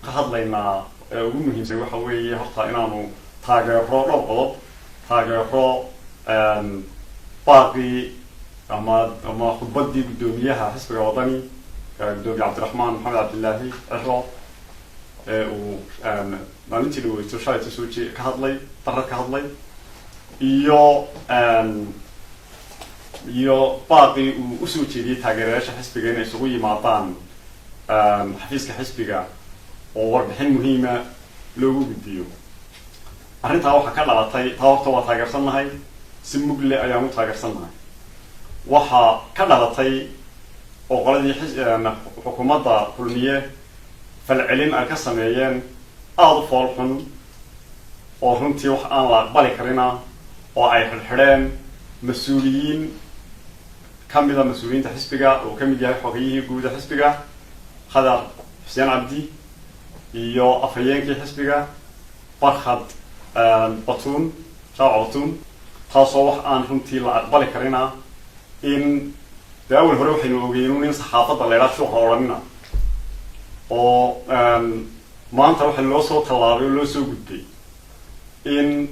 Ka hadlaynaa ee ugu muhiimsan waxa weeye horta inaanu taageero dhowr qodob, taageero baaqii ama khudbaddii guddoomiyaha xisbiga Wadani, guddoomiye Cabdiraxmaan Maxamed Cabdilaahi Ciro, ee uu maalintii dhaweyto shalayta soo jee ka hadlay, darad ka hadlay, iyo baaqii uu usoo jeediyey taageerayaasha xisbiga inay isugu yimaadaan xafiiska xisbiga oo warbixin muhiima loogu gudbiyo. Arrintaa waxaa ka dhalatay, taa horta waa taageersannahay, si mugle ayaan u taageersannahay. Waxaa ka dhalatay oo qoladii xukuumadda Kulmiye falcelin ay ka sameeyeen aada u fool xun, oo runtii wax aan la aqbali karina, oo ay xidhxidheen mas-uuliyiin kamida mas-uuliyiinta xisbiga, oo kamid yahay xogayihii guuda xisbiga Khadar Xuseen Cabdi iyo afhayeenkii xisbiga Barkhad Batuun Shaawac Batuun, taasoo wax aan runtii la aqbali karina. In dee awal hore waxaynu ogeynu in saxaafadda la idhaha shuuqa odhanina, oo maanta waxa loo soo tallaabay oo loo soo gudbay in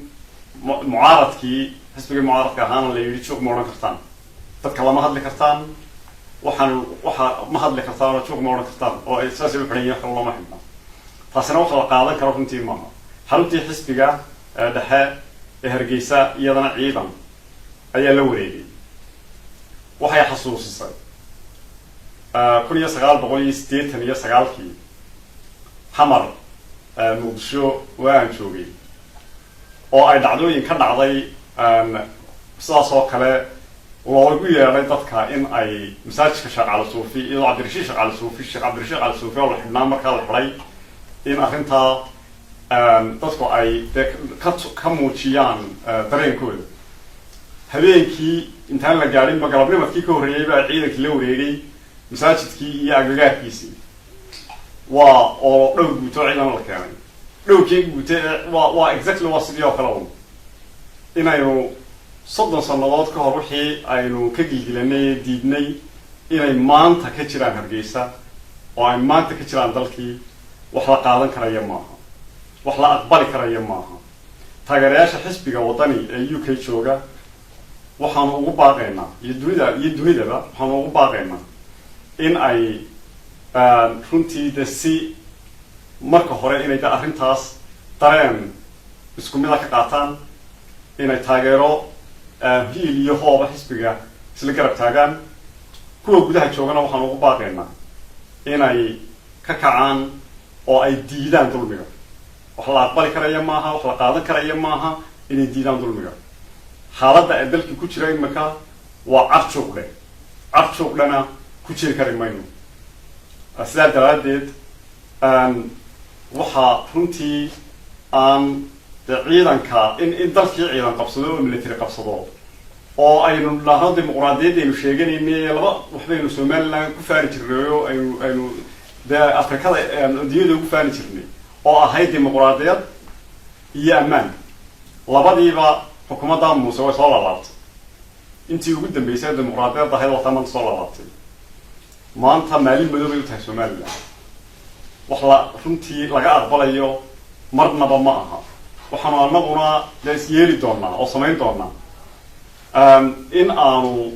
mucaaradkii, xisbigii mucaaradka ahaana la yidhi juuq ma odhan kartaan, dadka lama hadli kartaan, waxaan waxa ma hadli kartaan oo juuq ma odhan kartaan, oo ay saasay u xidhan yihin, wax looma xidhna. Taasina wax la qaadan karo runtii maaha. Xaruntii xisbiga dhexe ee Hargeysa iyadana ciidan ayaa la wareegay. Waxay xasuusisay 1989-kii Xamar, Muqdisho waa aan joogay, oo ay dhacdooyin ka dhacday sidaas oo kale loogu yeedhay dadka in ay masaajidka Sheekh Cali Suufi, iyadoo Cabdirashiid Sheekh Cali Suufi, Sheekh Cabdirashiid Cali Suufi oo la xidhnaa markaa la xidhay, in arrintaa dadku ay dee ka muujiyaan dareenkooda. Habeenkii intaan la gaadhinba, galabnimadkii ka horreeyay baa ciidankii la wareegay masaajidkii iyo agagaarkiisii, waa oo dhowr guuto ciidan la keenay. Dhowrkii guute waa exactly waa sidii oo kale un inaynu 30 sannadood ka hor wixii aynu ka gilgilanay ee diidnay inay maanta ka jiraan Hargeysa oo ay maanta ka jiraan dalkii. Wax la qaadan karaya maaha, wax la aqbali karaya maaha. Taageerayaasha xisbiga Wadani ee UK jooga waxaanu ugu baaqaynaa, iyo dunida iyo dunidaba waxaanu ugu baaqaynaa in ay runtii de si marka hore inay de arrintaas dareen isku mida ka qaataan, inay taageero hiil iyo hooba xisbiga isla garab taagaan. Kuwa gudaha joogana waxaan ugu baaqaynaa inay ka kacaan oo ay diidaan dulmiga. Wax la aqbali karaya maaha, wax la qaadan karaya maaha inay diidaan dulmiga. Xaaladda ee dalkii ku jira imika waa carjuuqdhe, carjuuqdhena ku jiri kari mayno. Sidaa daraaddeed waxaa runtii aan de ciidanka in dalkii ciidan qabsado oo military qabsado oo aynu dhahno dimuqraadiyadaynu sheeganaynay, laba waxbaynu Somaliland ku faani jirnay oo aynu dee Afrikada adduunyada ugu faani jirnay, oo ahayd dimuqraadiyad iyo ammaan. Labadiiba xukuumadda Muuse way soo laalaabtay. Intii ugu dambeysay dimuqraadiyadda ahayd wataa maanta soo laalaabtay. Maanta maalin madow bay u tahay Somaliland. Wax la runtii laga aqbalayo marnaba ma aha. Waxaanu anaguna dee is yeeli doonaa oo samayn doonaa in aanu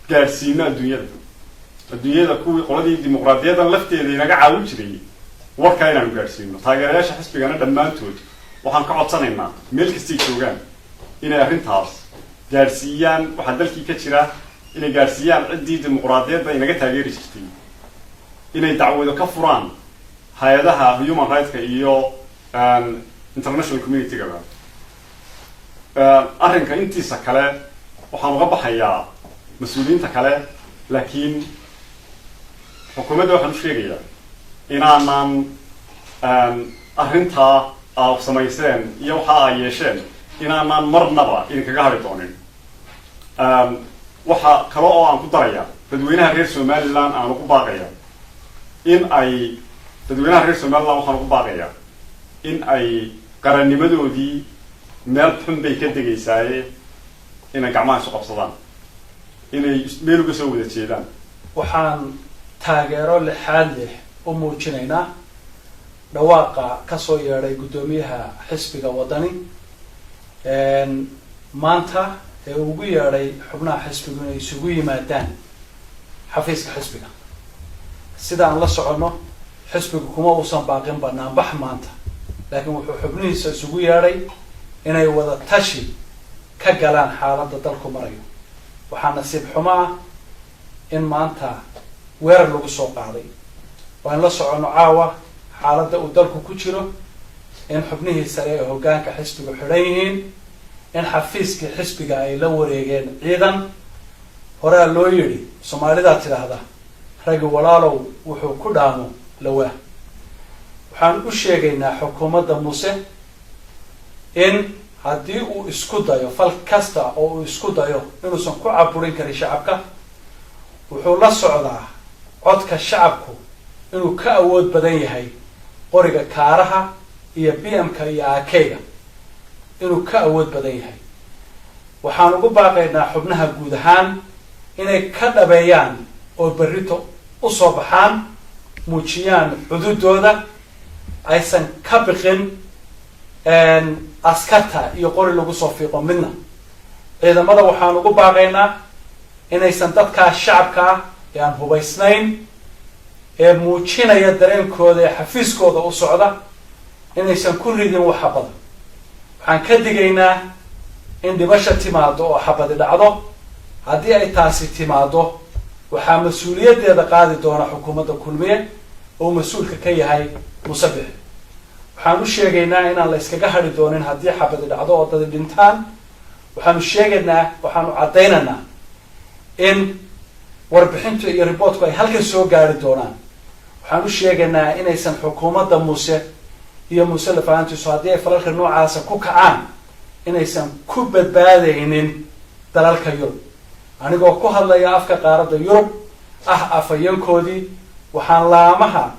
gaadhsiino adduunyada kuwii qoladii dimuqraadiyadan lafteeda inaga caawin jiray warkaa inaanu gaadhsiino. Taageerayaasha xisbigana dhammaantood waxaan ka codsanaynaa meel kastay joogaan inay arrintaas gaadhsiiyaan, waxaa dalkii ka jira inay gaadhsiiyaan ciddii dimuqraadiyadda inaga taageeri jirtay, inay dacwado ka furaan hay-adaha human rightska iyo international community-gaba. Arrinka intiisa kale waxaan uga baxayaa mas-uuliyiinta kale, laakiin xukuumadda waxaan u sheegayaa inaanan arrintaa aa samayseen iyo waxa aa yeesheen inaanaan marnaba idinkaga hadhi doonin. Waxa kale oo aan ku daraya, dadweynaha reer Somaliland aan ugu baaqaya in ay, dadweynaha reer Somaliland waxaan ugu baaqaya in ay qarannimadoodii meel xun bay ka degaysaaye inay gacmaha isu qabsadaan, inay meel uga soo wada jeedaan. Waxaan taageero lixaad leh u muujinaynaa Dhawaaqa kasoo yeedhay guddoomiyaha xisbiga Wadani maanta ee ugu yeedhay xubnaha xisbigu inay isugu yimaadaan xafiiska xisbiga. Sidaan la soconno, xisbigu kuma uusan baaqin banaanbax maanta, laakiin wuxuu xubnihiisa isugu yeedhay inay wada tashi ka galaan xaaladda dalku marayo. Waxaa nasiib xumo ah in maanta weerar lagu soo qaaday. Waan la soconno caawa xaaladda uu dalku ku jiro, in xubnihii sare ee hoggaanka xisbigu xidhan yihiin, in xafiiskii xisbiga ay la wareegeen ciidan. Horaa loo yidhi, Soomaalidaa tidhaahda, "Ragi walaalow wuxuu ku dhaamo lawaa." Waxaan u sheegaynaa xukuumadda Muuse in haddii uu isku dayo fal kasta oo uu isku dayo inuusan ku caburin karin shacabka. Wuxuu la socdaa codka shacabku inuu ka awood badan yahay qoriga kaaraha iyo BM-ka iyo AK-ga, inuu ka awood badan yahay. Waxaan ugu baaqaynaa xubnaha guud ahaan inay ka dhabeeyaan oo berrito usoo baxaan, muujiyaan cududooda, aysan ka biqin askarta iyo qori lagu soo fiiqo midna. Ciidamada waxaan ugu baaqaynaa inaysan dadkaa shacabka ah ee aan hubaysnayn ee muujinaya dareenkooda ee xafiiskooda u socda inaysan ku ridin wax xabada. Waxaan ka digaynaa in dhibasha timaado oo xabadi dhacdo. Haddii ay taasi timaado, waxaa mas-uuliyaddeeda qaadi doona xukuumadda Kulmiye oo mas-uulka ka yahay Muuse Biixi. Waxaan u sheegaynaa inaan la iskaga hadhi doonin haddii xabadi dhacdo oo dadi dhintaan. Waxaanu sheegaynaa, waxaanu caddaynaynaa in warbixintu iyo reportku ay halkan soo gaari doonaan. Waxaan u sheegaynaa inaysan xukuumadda Muuse iyo Muuse lafahantiisu, haddii ay falalka noocaasa ku kacaan, inaysan ku badbaadaynin dalalka Yurub. Anigoo ku hadlaya afka qaaradda Yurub, ah afhayenkoodii, waxaan laamaha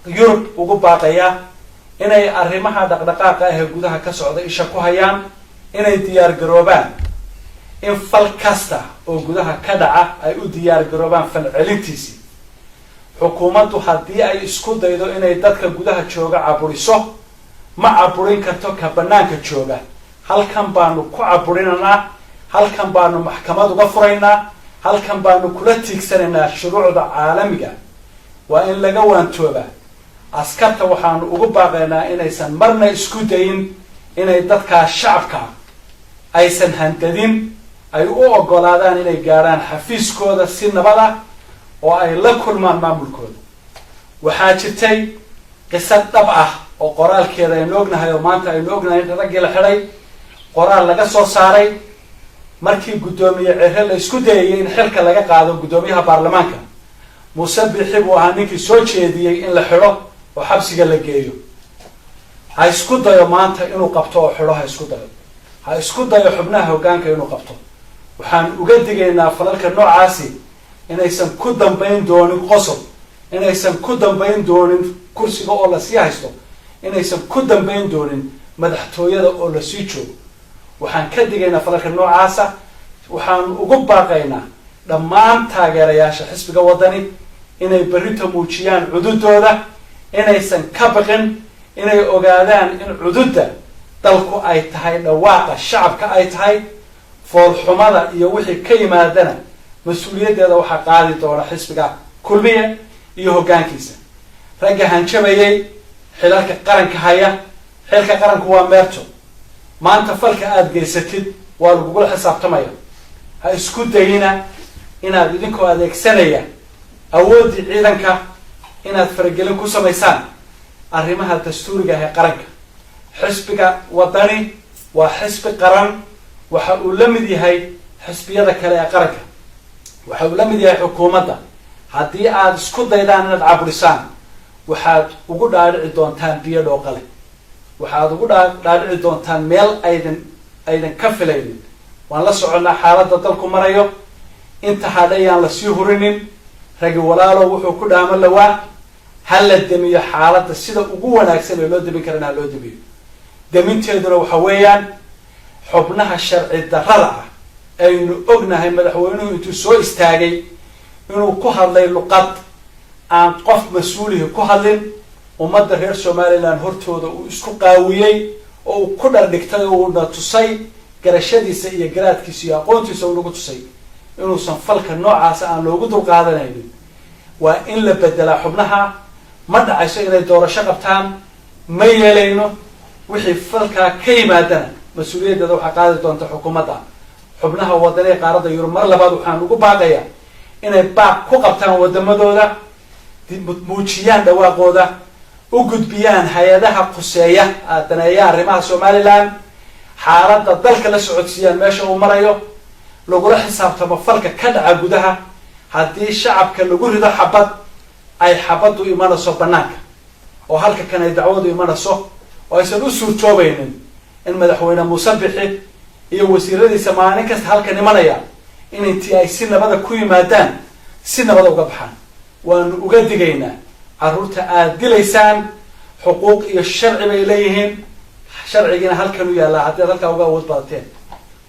Yurub ugu baaqayaa inay arrimaha dhaqdhaqaaqa ah ee gudaha ka socda isha ku hayaan, inay diyaar garoobaan, in fal kasta oo gudaha ka dhaca ay u diyaar garoobaan falcelintiisii. Xukuumaddu haddii ay isku daydo inay dadka gudaha jooga caburiso, ma caburin karto ka banaanka jooga. Halkan baanu ku caburinanaa, halkan baanu maxkamad uga furaynaa, halkan baanu kula tiigsanaynaa shuruucda caalamiga. Waa in laga waantoobaa. Askarta waxaanu ugu baaqaynaa inaysan marna isku dayin inay dadkaa shacabka aysan handadin, ay u ogolaadaan inay gaadhaan xafiiskooda si nabad ah oo ay la kulmaan maamulkooda. Waxaa jirtay qiso dhab ah oo qoraalkeeda aynu ognahay, oo maanta aynu ognahay in raggii la xidhay qoraal laga soo saaray markii guddoomiye Cire la isku dayayay in xilka laga qaado, guddoomiyaha baarlamaanka. Muuse Biixi buu ahaa ninkii soo jeediyey in la xidho oo xabsiga la geeyo. Ha isku dayo maanta inuu qabto oo xidho, ha isku dayo, ha isku dayo xubnaha hoggaanka inuu qabto. Waxaan uga digaynaa falalka noocaasi inaysan ku dambayn doonin qosob, inaysan ku dambayn doonin kursiga oo lasii haysto, inaysan ku dambayn doonin madaxtooyada oo lasii joogo. Waxaan ka digaynaa falalka noocaasa. Waxaan ugu baaqaynaa dhammaan taageerayaasha xisbiga Wadani inay berrito muujiyaan cududooda, inaysan ka baqin, inay ogaadaan in cududda dalku ay tahay dhawaaqa shacabka ay tahay. Foolxumada iyo wixii ka yimaadana mas-uuliyaddeeda waxaa qaadi doona xisbiga Kulmiye iyo hoggaankiisa. Ragga hanjabayay xilalka qaranka haya, xilka qaranku waa meerto. Maanta falka aada geysatid waa lagugula xisaabtamaya. Ha isku dayina inaad idinkoo adeegsanaya awooddii ciidanka inaad faragelin ku samaysaan arrimaha dastuuriga ah ee qaranka. Xisbiga Wadani waa xisbi qaran. Waxa uu la mid yahay xisbiyada kale ee qaranka, waxa uu la mid yahay xukuumadda. Haddii aada isku daydaan inaad caburisaan, waxaad ugu dhaadhici doontaan biyo dhooqale, waxaad ugu dhaadhici doontaan meel aydan ka filaynin. Waan la soconnaa xaaladda dalku marayo. Inta hadhayaan lasii hurinin. Ragi walaalow wuxuu ku dhaamo lawaa. Ha la demiyo xaaladda sida ugu wanaagsan ee loo demin karana ha loo demiyo. Deminteeduna waxa weeyaan xubnaha sharci darrada ah aynu ognahay madaxweynuhu intuu soo istaagay inuu ku hadlay luqad aan qof mas-uulihi ku hadlin. Ummadda reer Somaliland hortooda uu isku qaawiyey oo uu ku dhardhigtay oo uuna tusay garashadiisa iyo garaadkiisa iyo aqoontiisa uu nagu tusay inuusan falka noocaasa aan loogu dulqaadanaynin. Waa in la bedelaa xubnaha. Ma dhacayso inay doorasho qabtaan, ma yeelayno. Wixii falkaa ka yimaadana mas-uuliyaddeeda waxaa qaadi doonta xukuumadda. Xubnaha Wadaniga qaaradda Yurub mar labaad waxaan ugu baaqayaa inay baaq ku qabtaan wadamadooda, muujiyaan dhawaaqooda, u gudbiyaan hay-adaha khuseeya, daneeya arrimaha Somaliland, xaaladda dalka la socodsiiyaan, meesha uu marayo, lagula xisaabtamo falka ka dhaca gudaha. Haddii shacabka lagu rido xabad, ay xabaddu imanayso banaanka oo halka kan ay dacwadu imanayso, oo aysan u suurtoobaynin in Madaxweyne Muuse Bixi iyo wasiiradiisa maalin kasta halkan imanaya in intii ay si nabada ku yimaadaan si nabada uga baxaan. Waanu uga digaynaa carruurta aada dilaysaan. Xuquuq iyo sharci bay leeyihiin, sharcigiina halkan u yaallaa. Haddii aad halkaa uga awood badateen,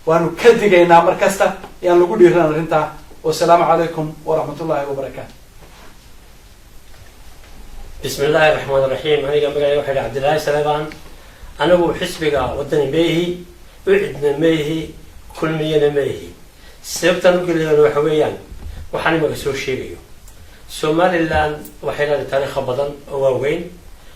waanu ka digaynaa mar kasta yaan lagu dhiiran arrintaa. Wasalaamu calaykum waraxmat ullahi wabarakaatu. Bismi illaahi raxmaan raxiim. Aniga magacay waxa yidhi Cabdillaahi Salebaan. Anigu xisbiga Wadani meehi, UCIDna meehi, Kulmiyana meehi. Sababtaan u geliyana waxa weeyaan waxaan imaka soo sheegayo. Somaliland waxay leedahay taariikha badan oo waaweyn.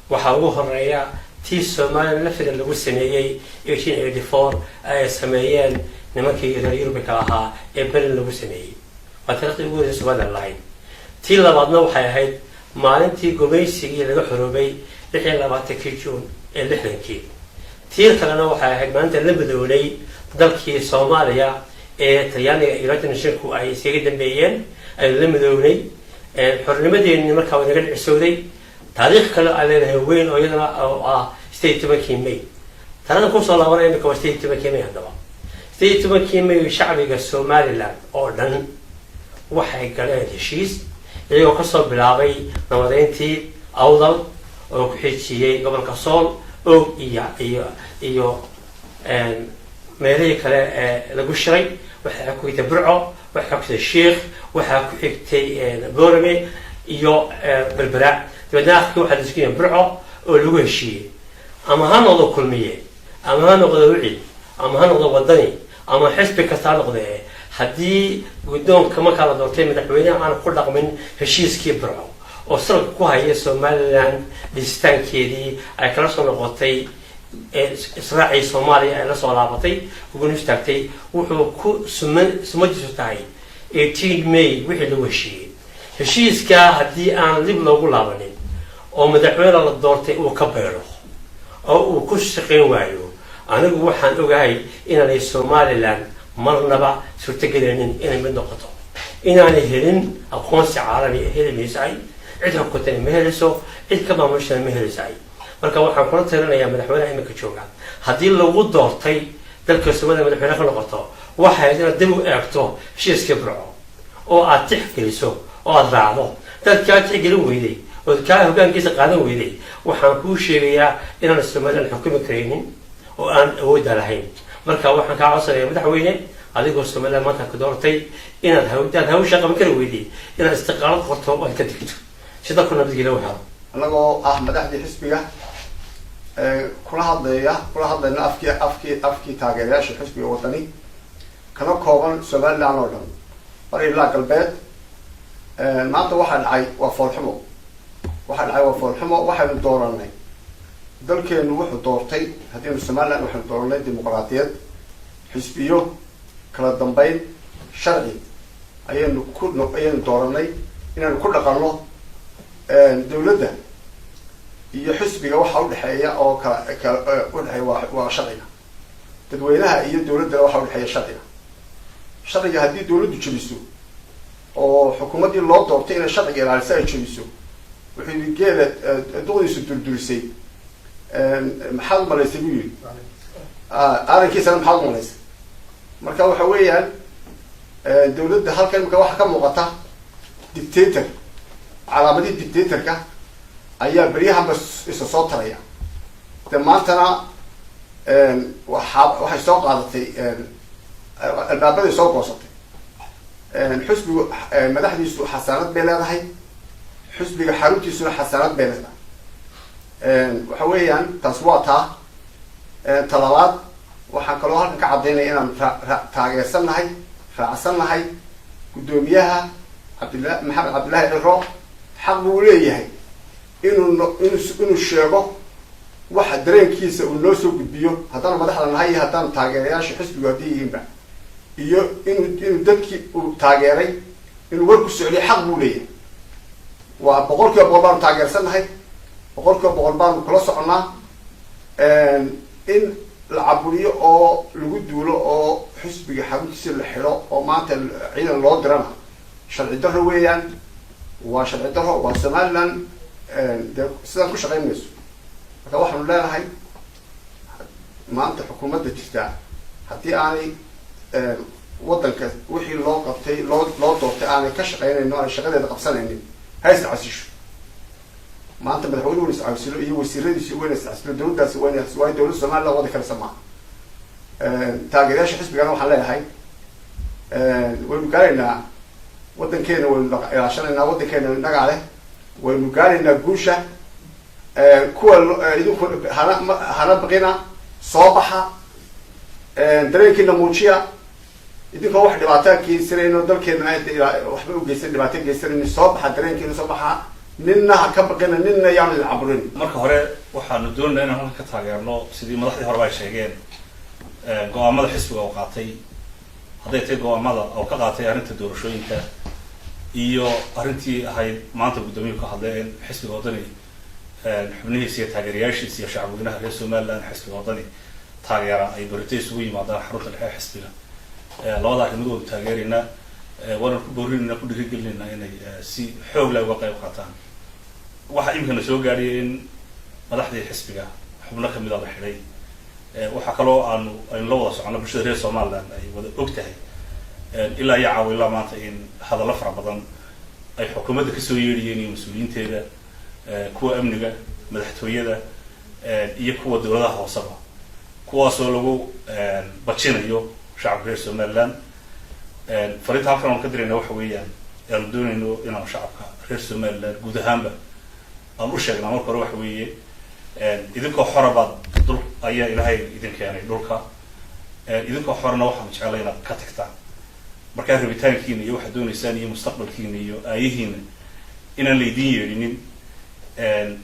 Waxaa ugu horeeya tii Somaliland laftiga lagu sameeyey 1884, ay sameeyeen nimankii reer Yurubka ahaa ee Berlin lagu sameeyey. Waa taariikhdii ugu horreysay Somaliland lahayd. Tii labaadna waxay ahayd maalintii gumaysigii laga xoroobay, 26-kii Juun ee 60-kii. Tii kalena waxay ahayd maalinta la midoolay dalkii Soomaaliya ee Talyaaniga iyo United Nationku ay iskaga dambeeyeen, aynu la midownay. Xornimadeeni markaa way naga dhicisowday. Taariikh kale ay leedahay weyn oo iyadana oo ah 18-kii May. Taarikhda kusoo laabanaya imika waa 18-kii May. Haddaba 18-kii May shacbiga Somaliland oo dhan waxay galeen heshiis, iyagoo kasoo bilaabay nabadeyntii Awdal oo ku xijiyey gobolka Sool, Og iyo meelihii kale ee lagu shiray. Waxaa ku xigtay Burco, waxaa ku xigtay Sheikh, waxaa ku xigtay Borame iyo Berbera. Dabeedna akhirkii waxaa la isku yimi Burco oo lagu heshiiyey. Ama ha noqdo Kulmiye, ama ha noqdo UCID, ama ha noqdo Wadani, ama xisbi kasta ha noqdee, haddii guddoonka markaa la doortay madaxweyneha aan ku dhaqmin heshiiskii Burco oo salka ku haya Somaliland dhisitaankeedii ay kala soo noqotay israacii Soomaaliya, ay la soo laabatay uguna istaagtay, wuxuu ku sumadiisu tahay 18 May wixii lagu heshiiyey. Heshiiskaa haddii aan dib loogu laabanin oo madaxweyne la doortay uu ka beelo oo uu ku shaqayn waayo, anigu waxaan ogahay inaanay Somaliland marnaba suurtagelaynin inay mid noqoto, inaanay helin aqoonsi caalami. Heli mayso ay cid xukuntana ma helayso, cid ka maamushana ma helayso ay. Marka waxaan kula talinayaa madaxweynaha imika jooga, haddii lagu doortay dalka Soomaliya madaxweyne ka noqoto, waxay inaad dib u eegto heshiiskii Burco oo aad tixgeliso oo aada raacdo. Dad kaa tixgelin weyday ood kaa hogaankiisa qaadan weyday, waxaan kuu sheegayaa inaan Somaliland xukumi karaynin oo aan awoodda lahayn. Marka waxaan kaa codsanaya, madaxweyne, adigoo Somaliland maanta ku doortay, inaad hawdaad hawsha qaban kari weyday, inaad istiqaalad qorto oo aad ka digto si dalku nabadgelyo u helo. Anagoo ah madaxdii xisbiga, kula hadlaya, kula hadlayna afkii taageerayaasha xisbiga Wadani, kana kooban Somaliland oo dhan, bari ilaa galbeed, maanta waxaa dhacay waa foolxumo. Waxaa dhacay waa foolxumo. Waxaynu dooranay, dalkeenu wuxuu doortay, haddaynu Somaliland waxaynu dooranay dimuqraadiyad, xisbiyo, kala dambeyn, sharci ayaynu dooranay inaynu ku dhaqanno. Dawladda iyo xisbiga waxa udhexeeya oo kala kala udhexeeya waa sharciga. Dadweynaha iyo dawladdana waxa udhexeeya sharciga. Sharciga haddii dawladdu jebiso oo xukuumaddii loo doortay inay sharciga ilaaliso ay jebiso, wuxuu yidhi geela duqdiisu durdurisay maxaad umalaysay, buu yidhi, arrinkiisana maxaad umalaysay? Marka waxa weeyaan dawladda halkan imika waxaa ka muuqata dictator. Calaamadihii dictatorka ayaa beryahanba isa soo taraya. De maantana waxay soo qaadatay albaabaday soo goosatay. Xisbigu madaxdiisu xasaanad bay leedahay, xisbiga xaruntiisuna xasaanad bay leedahay. Waxa weeyaan taas waa taa. Talabaad, waxaan kaloo halkan ka caddaynaya inaan taageersannahay, raacsannahay guddoomiyaha Cabdilla Maxamed Cabdillahi Ciro. Xaq buu leeyahay inuu inuu inuu sheego waxa dareenkiisa, uu noo soo gudbiyo, haddaan madaxda nahay iyo haddaan taageerayaasha xisbigu haddii yihiinba, iyo inuu dadkii uu taageeray inuu war ku socliyo xaq buu leeyahay. Waa 100% baanu taageersannahay, 100% baanu kula soconnaa. In la caburiyo oo lagu duulo oo xisbiga xaruntiisa la xidho oo maanta ciidan loo dirana sharci darro weeyaan, waa sharci darro. Waa Somaliland dee sidaan ku shaqayn mayso. Marka waxaanu leenahay, maanta xukuumadda jirtaa haddii aanay waddanka wixii loo qabtay, loo doortay aanay ka shaqeynayno, aanay shaqadeeda qabsanaynin, ha iscasisho. Maanta madaxweynuhu iscasilo iyo wasiiradiisi wayna iscasilo, dawladdaasi wayna, waayo dowladda Somaliland wadi karaysa maaha. Taageerayaasha xisbigana waxaan leeyahay, waynu gaaraynaa waddankeena, waynu ilaashanaynaa waddankeena, innagaa leh, waynu gaaraynaa guusha. Kuwa idinku hana hana baqina, soo baxa, dareenkiina muujiya, idinkoo wax dhibaataa geysanayno, dalkeena waxba u geysan, dhibaato geysanayno. Soo baxa, dareenkiina soo baxa, ninna ha ka baqina, ninna yaanu idin caburin. Marka hore waxaanu doonaynaa inaan halka ka taageerno, sidii madaxdii horeba ay sheegeen, go-aamada xisbiga oo qaatay, hadday tahay go-aamada oo ka qaatay arrinta doorashooyinka iyo arrintii ahayd maanta guddoomiyuhu ka hadlay in xisbiga Waddani xubnihiisa iyo taageerayaashiisa iyo shacabweynaha reer Somaliland xisbiga Waddani taageera ay berito isugu yimaadaan xarunta dhexe xisbiga. Labada arrimood waanu taageeraynaa, waana ku boorinaynaa, ku dhiirigelinaynaa inay si xoog leh uga qayb qaataan. Waxaa iminkana soo gaadhiyay in madaxdii xisbiga xubno kamida la xidhay. Waxaa kaloo aynu la wada socono, bulshada reer Somaliland ay wada og tahay, ilaa iyo caawa, ilaa maanta, in hadallo fara badan ay xukuumadda kasoo yeedhiyeen iyo mas-uuliyiinteeda, kuwa amniga, madaxtooyada iyo kuwa dowladaha hooseba, kuwaasoo lagu bajinayo shacabka reer Somaliland. Fariinta halkan aanu ka dirayna waxa weeyaan, aanu doonayno inaanu shacabka reer Somaliland guud ahaanba aan u sheegnaa, marka hore waxa weeye, idinkoo xora baad dul ayaa Ilaahay idin keenay dhulka, idinkoo xorana waxaanu jeclay inaad ka tagtaan. Markaa rabitaankiina iyo waxaad dooneysaan iyo mustaqbalkiina iyo aayihiina inaan laydin yeedhinin,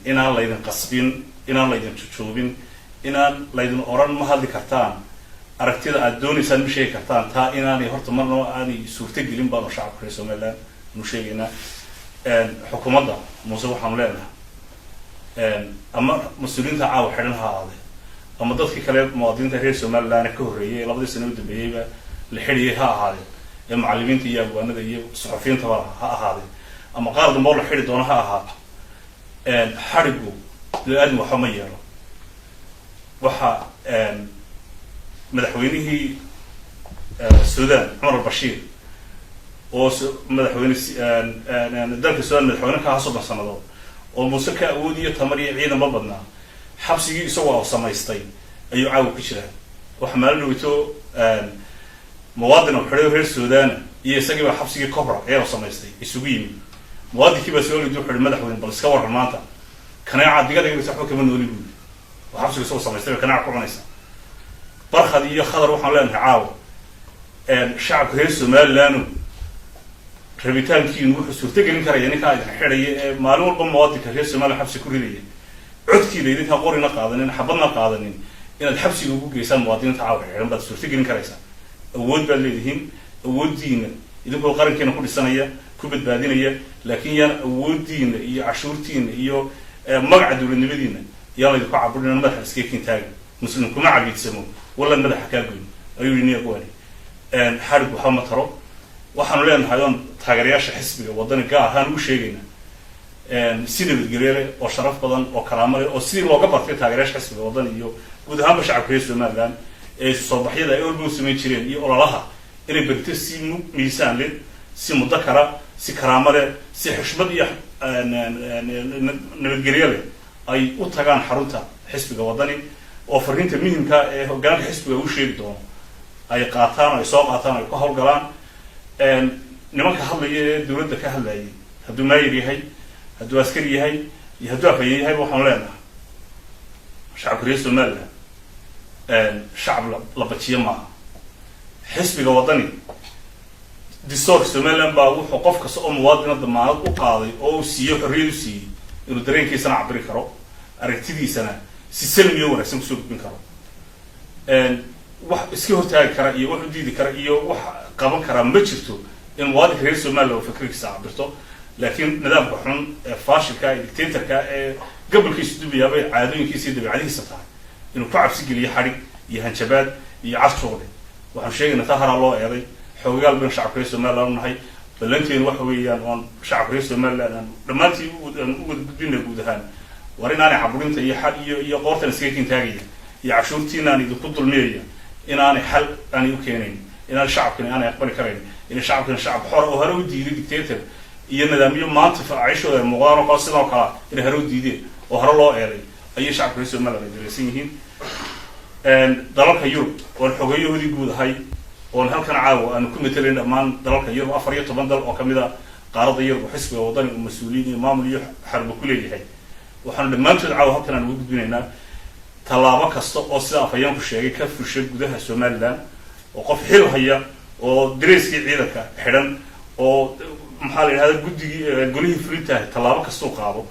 inaan laydin qasbin, inaan laydin jujuubin, inaan laydin oran ma hadli kartaan, aragtida aad dooneysaan ma sheegi kartaan, taa inaanay horta marnaba aanay suurto gelin baanu shacabka reer Somaliland anu sheegaynaa. Xukuumadda Muuse waxaanu leenahay, ama mas-uuliyiinta caawa xidhan ha ahaadee ama dadkii kale muwaadiniinta reer Somaliland ka horreeyay ee 2dii sano u dambeeyeyba la xidhiyay ha ahaadeen, ee macallimiinta iyo abwaanada iyo suxufiyiintaba ha ahaadeen, ama qaar dambe oo la xidhi doono ha ahaato, xadhigu bini-aadam waxba ma yeelo. Waxa madaxweynihii Sudan Cumar al-Bashiir, oo madaxweyne dalka Sudan madaxweyne ka ahaa 30 sanadood, oo Muuse ka awood iyo tamar iyo ciidanba badnaa, xabsigii isagoo samaystay ayuu caawa ku jiraa. Waxa maalin dhaweyto muwaadin oo xidhay reer Suudana iyo isagii baa xabsigii Cobra ayaa samaystay isugu yimid. Muwaadinkii baa soo lidi, wuxu uhi: "Madaxweyne, bal iska warran maanta, kaneeca diga dhigaysa, waxba kama nooli," buu yidhi. Oo xabsiga isagoo samaystay bay kaneeca ku cunaysa. Barkhad iyo Khadar waxaan leenahay caawa, shacabka reer Somaliland rabitaankiinu wuxuu suurtagelin karaya ninkaa idin xidhaya ee maalin walba muwaadinka reer Somaliland xabsi ku ridaya, codkiina idinkaan qorina qaadanin, xabadna qaadanin, inaad xabsiga ugu geysaan muwaadiniinta caawa xidhan baad suurtagelin karaysaa. Awood baad leedihiin, awooddiina idinkoo qarankiina ku dhisanaya, ku badbaadinaya, laakiin yaan awooddiina iyo cashuurtiina iyo magaca dowladnimadiina yaan laydinku caburin. Madaxa iskaga kintaagin, muslim kuma cabiidsamo walla madaxa kaa goyn, ayuu yihi nia. Xarig waxba ma taro. Waxaanu leenahay oon taageerayaasha xisbiga Waddani gaar ahaan ugu sheegaynaa, si nabadgelyo leh oo sharaf badan oo karaamo leh oo sidii looga bartay taageerayaasha xisbiga Waddani iyo guud ahaanba shacabka reer Somaliland ee soo baxyada ay walba u samayn jireen iyo ololaha, inay berito si miisaan leh, si mudakara, si karaamo leh, si xushmad iyo nabadgelyo leh ay u tagaan xarunta xisbiga Waddani, oo fariinta muhimka ee hoggaanka xisbiga uu sheegi doono ay qaataan oo ay soo qaataan, ay ku hawlgalaan. Nimanka hadlaya ee dowladda ka hadlayay, hadduu maayir yahay, hadduu askari yahay iyo hadduu afhayen yahayba, waxaanu leenahay Shacabka reer Somaliland shacab la bajiyo maaha. Xisbiga Waddani, distoorka Somaliland baa wuxuu qof kasta oo muwaadina damaanad u qaaday oo uu siiyey, xorriyad u siiyey, inuu dareenkiisana cabiri karo, aragtidiisana si salmiyo wanaagsan kusoo gudbin karo. Wax iska hortaagi kara iyo wax u diidi kara iyo wax qaban karaa ma jirto in muwaadinka reer Somaliland uu fikirkiisa cabirto. Laakiin nidaamka xun ee faashilka ee dictatorka ee gobolkiisu dubayaabay caadooyinkiisa iyo dabeecadihiisa tahay inuu ku cabsi geliyo xadhig iyo hanjabaad iyo casjuuqle. Waxaanu sheegaynaa taa haraa loo eeday. Xoogayaal baynu shacabka reer Somaliland u nahay. Ballanteenu waxa weeyaan oon shacabka reer Somaliland aan dhammaantii aan u wada gudbina guud ahaan war inaanay caburinta iyo xal iyo qoortan iskaga kintaagaya iyo cashuurtiinaan idinku dulmiyaya inaanay xal aanay u keenayn, inaan shacabkani aanay aqbali karayn, inay shacabkani shacab xor oo hore u diiday dictator iyo nidaamyo maanta facishooda ay muuqdaan oo kale sidoo kalea inay hore u diideen oo hore loo eeday ayay shacabka reer Somaliland ay dareysan yihiin. Dalalka Yurub oon xogeyahoodii guud ahay, oon halkan caawa aanu ku matelayn dhammaan dalalka Yurub, 14 dal oo kamid a qaaradda Yurub oo xisbiga Waddani uu mas-uuliyiin iyo maamul iyo xarba ku leeyahay, waxaanu dhammaantood caawa halkan aan ugu gudbinaynaa tallaabo kasta oo sida afhayeenku sheegay ka fusha gudaha Somaliland oo qof xil haya oo dareyskii ciidanka xidhan oo, maxaa la yidhahda, guddigii golihii fulintahay tallaabo kastuu qaado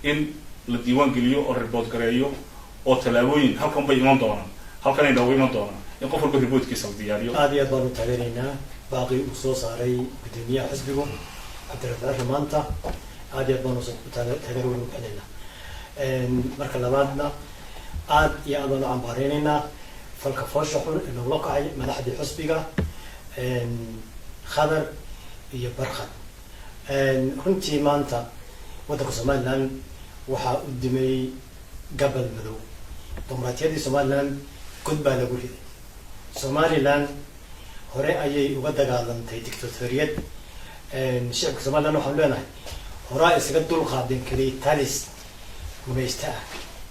in la diiwaan geliyo oo report gareeyo oo tallaabooyin halkan bay iman doonaan, halkan ay noogu iman doonaan, in qof walba reportkiisa la diyaariyo. Aada iyo aad baanu taageeraynaa baaqii uu soo saaray guddoomiyaha xisbigu Cabdiraxmaan maanta. Aada iyo aad baanu taageero weyn u bixinaynaa. Marka labaadna, aad iyo aad baanu cambaareynayna falka foosha xun ee loola kacay madaxdii xisbiga, Khadar iyo Barkhad. Runtii maanta waddanka Somaliland waxaa u dimay gabal madow. Dimuqraatiyadii Somaliland god baa lagu riday. Somaliland hore ayay uga dagaalantay dictatoriyad. Shicibka Somaliland waxaanu leenahay, horaa isaga dulqaadeen keliya talis gumaysta ah,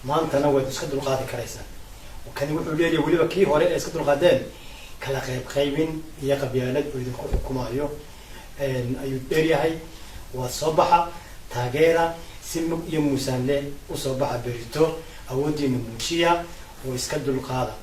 maantana waad iska dulqaadi karaysaan. Kani wuxuu leeyahay weliba kii hore ee iska dulqaadeen kala qayb qaybin iyo qabyaalad oo idinku xukumayo ayuu dheeryahay. Waa soo baxa, taageera, si mug iyo muusaanle usoo baxa berito, awooddiina muujiya oo iska dulqaada.